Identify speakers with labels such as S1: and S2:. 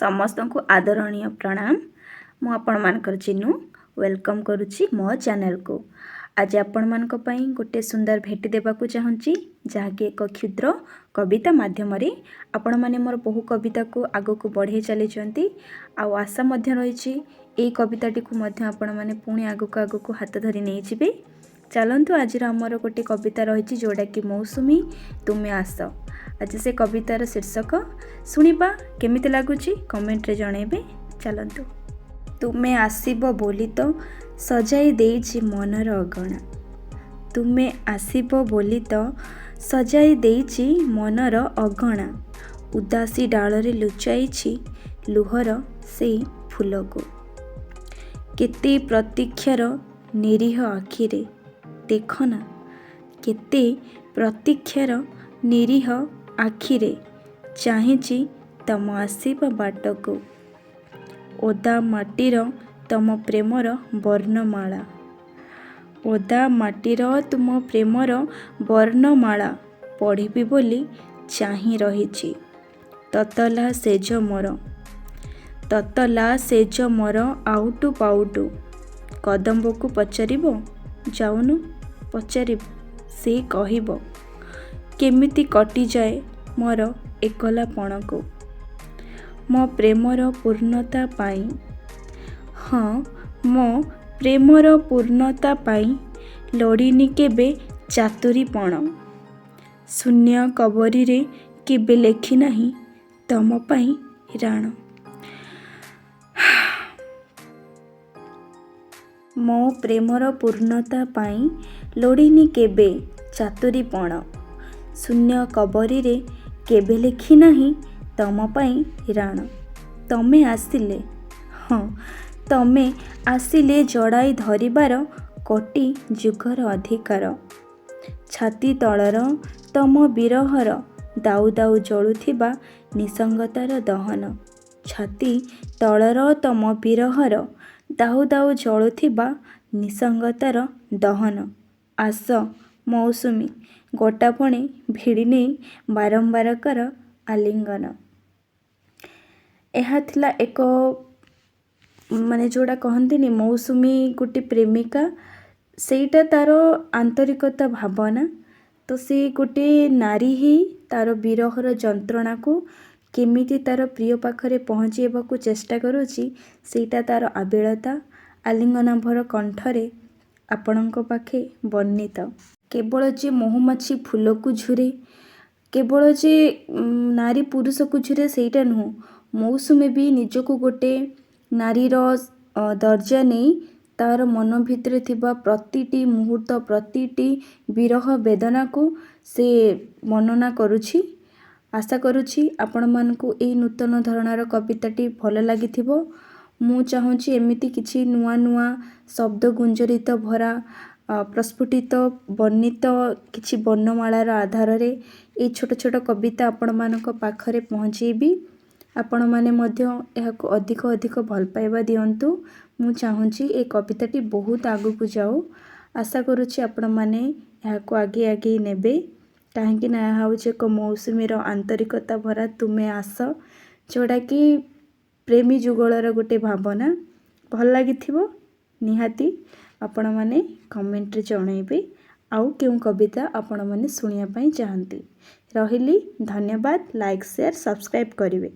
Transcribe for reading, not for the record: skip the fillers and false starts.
S1: ସମସ୍ତଙ୍କୁ ଆଦରଣୀୟ ପ୍ରଣାମ। ମୁଁ ଆପଣମାନଙ୍କର ଚିନୁ, welcome କରୁଛି ମୋ ଚ୍ୟାନେଲକୁ। ଆଜି ଆପଣମାନଙ୍କ ପାଇଁ ଗୋଟେ ସୁନ୍ଦର ଭେଟି ଦେବାକୁ ଚାହୁଁଛି, ଯାହାକି ଏକ କ୍ଷୁଦ୍ର କବିତା ମାଧ୍ୟମରେ। ଆପଣମାନେ ମୋର ବହୁ କବିତାକୁ ଆଗକୁ ବଢ଼େଇ ଚାଲିଛନ୍ତି, ଆଉ ଆଶା ମଧ୍ୟ ରହିଛି ଏଇ କବିତାଟିକୁ ମଧ୍ୟ ଆପଣମାନେ ପୁଣି ଆଗକୁ ଆଗକୁ ହାତ ଧରି ନେଇଯିବେ। ଚାଲନ୍ତୁ, ଆଜିର ଆମର ଗୋଟେ କବିତା ରହିଛି, ଯେଉଁଟାକି ମୌସୁମୀ ତୁମେ ଆସ। ଆଜି ସେ କବିତାର ଶୀର୍ଷକ ଶୁଣିବା, କେମିତି ଲାଗୁଛି କମେଣ୍ଟରେ ଜଣାଇବେ। ଚାଲନ୍ତୁ। ତୁମେ ଆସିବ ବୋଲି ତ ସଜାଇ ଦେଇଛି ମନର ଅଗଣା, ତୁମେ ଆସିବ ବୋଲି ତ ସଜାଇ ଦେଇଛି ମନର ଅଗଣା, ଉଦାସୀ ଡାଳରେ ଲୁଚାଇଛି ଲୁହର ସେଇ ଫୁଲକୁ। କେତେ ପ୍ରତୀକ୍ଷାର ନିରୀହ ଆଖିରେ ଦେଖନା, କେତେ ପ୍ରତୀକ୍ଷାର ନିରୀହ ଆଖିରେ ଚାହିଁଛି ତମ ଆସିବା ବାଟକୁ। ଓଦା ମାଟିର ତମ ପ୍ରେମର ବର୍ଣ୍ଣମାଳା, ଓଦା ମାଟିର ତୁମ ପ୍ରେମର ବର୍ଣ୍ଣମାଳା ପଢ଼ିବି ବୋଲି ଚାହିଁ ରହିଛି ତତଲା ଶେଯ ମୋର, ତତଲା ଶେଯ ମୋର ଆଉଟୁ ପାଉଟୁ। କଦମ୍ବକୁ ପଚାରିବ, ଯାଉନ ପଚାରିବ, ସେ କହିବ କେମିତି କଟିଯାଏ ମୋର ଏକଲାପଣକୁ। ମୋ ପ୍ରେମର ପୂର୍ଣ୍ଣତା ପାଇଁ, ହଁ, ମୋ ପ୍ରେମର ପୂର୍ଣ୍ଣତା ପାଇଁ ଲୋଡ଼ିନି କେବେ ଚାତୁରୀପଣ, ଶୂନ୍ୟ କବରୀରେ କେବେ ଲେଖିନାହିଁ ତମ ପାଇଁ ରାଣ। ମୋ ପ୍ରେମର ପୂର୍ଣ୍ଣତା ପାଇଁ ଲୋଡ଼ିନି କେବେ ଚାତୁରୀପଣ, ଶୂନ୍ୟ କବରୀରେ କେବେ ଲେଖିନାହିଁ ତମ ପାଇଁ ରାଣ। ତମେ ଆସିଲେ, ହଁ, ତମେ ଆସିଲେ ଜଡ଼ାଇ ଧରିବାର କୋଟି ଯୁଗର ଅଧିକାର, ଛାତି ତଳର ତମ ବିରହର ଦାଉ ଦାଉ ଜଳୁଥିବା ନିସଙ୍ଗତାର ଦହନ, ଛାତି ତଳର ତମ ବିରହର ଦାଉ ଦାଉ ଜଳୁଥିବା ନିସଙ୍ଗତାର ଦହନ। ଆସ ମୌସୁମୀ, ଗୋଟାପଣେ ଭିଡ଼ି ନେଇ ବାରମ୍ବାର କର ଆଲିଙ୍ଗନ। ଏହା ଥିଲା ଏକ, ମାନେ ଯେଉଁଟା କହନ୍ତିନି, ମୌସୁମୀ ଗୋଟେ ପ୍ରେମିକା, ସେଇଟା ତାର ଆନ୍ତରିକତା ଭାବନା। ତ ସେ ଗୋଟେ ନାରୀ ହିଁ ତାର ବିରହର ଯନ୍ତ୍ରଣାକୁ କେମିତି ତାର ପ୍ରିୟ ପାଖରେ ପହଞ୍ଚାଇବାକୁ ଚେଷ୍ଟା କରୁଛି, ସେଇଟା ତାର ଆବିଳତା ଆଲିଙ୍ଗନାଭର କଣ୍ଠରେ ଆପଣଙ୍କ ପାଖେ ବର୍ଣ୍ଣିତ। କେବଳ ଯେ ମହୁମାଛି ଫୁଲକୁ ଝୁରେ, କେବଳ ଯେ ନାରୀ ପୁରୁଷକୁ ଝୁରେ, ସେଇଟା ନୁହଁ, ମୌସୁମୀ ବି ନିଜକୁ ଗୋଟେ ନାରୀର ଦର୍ଜା ନେଇ ତାର ମନ ଭିତରେ ଥିବା ପ୍ରତିଟି ମୁହୂର୍ତ୍ତ, ପ୍ରତିଟି ବିରହ ବେଦନାକୁ ସେ ବର୍ଣ୍ଣନା କରୁଛି। ଆଶା କରୁଛି ଆପଣମାନଙ୍କୁ ଏଇ ନୂତନ ଧରଣର କବିତାଟି ଭଲ ଲାଗିଥିବ। ମୁଁ ଚାହୁଁଛି ଏମିତି କିଛି ନୂଆ ନୂଆ ଶବ୍ଦ ଗୁଞ୍ଜରିତ ଭରା, ପ୍ରସ୍ଫୁଟିତ ବର୍ଣ୍ଣିତ କିଛି ବର୍ଣ୍ଣମାଳାର ଆଧାରରେ ଏଇ ଛୋଟ ଛୋଟ କବିତା ଆପଣମାନଙ୍କ ପାଖରେ ପହଞ୍ଚେଇବି। ଆପଣମାନେ ମଧ୍ୟ ଏହାକୁ ଅଧିକ ଅଧିକ ଭଲ ପାଇବା ଦିଅନ୍ତୁ। ମୁଁ ଚାହୁଁଛି ଏ କବିତାଟି ବହୁତ ଆଗକୁ ଯାଉ। ଆଶା କରୁଛି ଆପଣମାନେ ଏହାକୁ ଆଗେଇ ଆଗେଇ ନେବେ, କାହିଁକି ନା ଏହା ହେଉଛି ଏକ ମୌସୁମୀର ଆନ୍ତରିକତା ଭରା ତୁମେ ଆସ, ଯେଉଁଟାକି ପ୍ରେମୀ ଯୁଗଳର ଗୋଟେ ଭାବନା। ଭଲ ଲାଗିଥିବ ନିହାତି, ଆପଣମାନେ କମେଣ୍ଟରେ ଜଣାଇବେ ଆଉ କେଉଁ କବିତା ଆପଣମାନେ ଶୁଣିବା ପାଇଁ ଚାହାନ୍ତି। ରହିଲି, ଧନ୍ୟବାଦ। ଲାଇକ୍, ସେୟାର, ସବସ୍କ୍ରାଇବ୍ କରିବେ।